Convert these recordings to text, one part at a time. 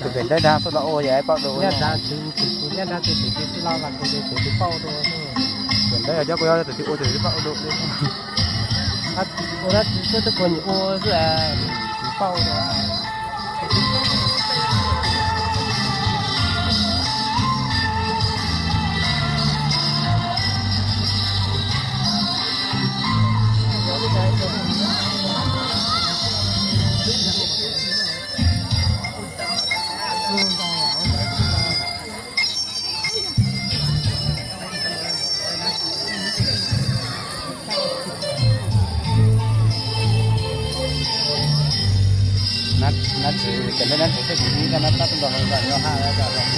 Tus pem dawb dag xwb los ua yog paub dua. Nyaj dag tus pem dawb dag tus pem tsis los mas tus pem tsis paub dua. Pem dawb yog cov kuv yog tus twg ua tus twg paub dua. Ua dab tsi xwb twb kuv nim ua xwb, tsis paub dua. Nab txwv, cov nab txwv xwb kuv ib zaj nab tab tug nrog nram nyob hab los.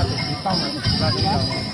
Tus tsis paub mas tus tsis paub tsis tau.